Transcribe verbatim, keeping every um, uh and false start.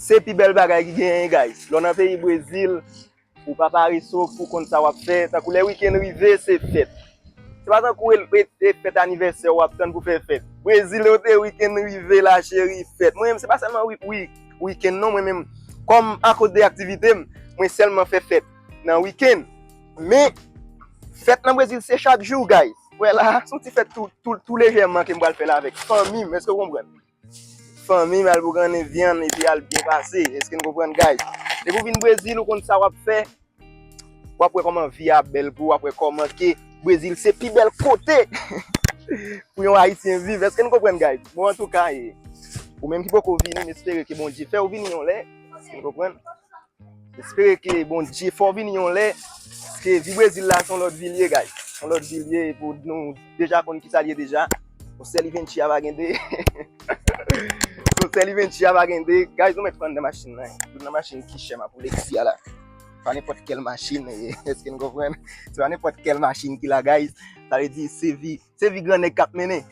Se pi bèl bagay ki genyen, guys. Lè w nan peyi Brezil, ou pa parese, ou konn sa w ap fè. Tankou lè wikenn rive, se fèt. Se pa tankou e, e, e fèt anivèsè w ap tann pou fè fèt. Brezil, yo te wikenn rive la, cheri, fèt. Mwen menm, se pa sèlman wi, wi, wikenn non, mwen menm, kòm akoz de aktivite m, mwen sèlman fè fèt nan wikenn. Men, fèt nan Brezil, se chak jou, guys. Wè la, se yon ti fèt tou, tou, tou lejèman ke m pral fè la avèk fanmi m, èske w konprann? Fanmi m, al boukannen vyann, epi al byen pase. Èske n konprann, guys? Depi w vin Brezil, ou konn sa w ap fè. W ap wè kòman vi a bèl pou w, w ap wè kòman ke Brezil se pi bèl kote pou yon Ayisyen viv. Èske n konprann, guys? Bon, antouka, e, ou menm ki poko vini, m espere ke Bondye fè w vini yon lè. Èske n konprann? M espere ke Bondye fè w vini yon lè. Paske vi Brezil la, se yon lòt vi l ye, guys. Se yon lòt vi l ye, pou nou deja konn ki sa l ye deja. Yon sèl Iventia pa gen de. Yon sèl Iventia pa gen de. Guys, nou mèt pran nan machin nan. Tout nan machin ki chè m ap woule isi a la. Pa nenpòt kèl machin, e, èske n konprann? Se pa nenpòt kèl machin ki la, guys. Sa vle di, se vi, se vi gran nèg k ap mennen.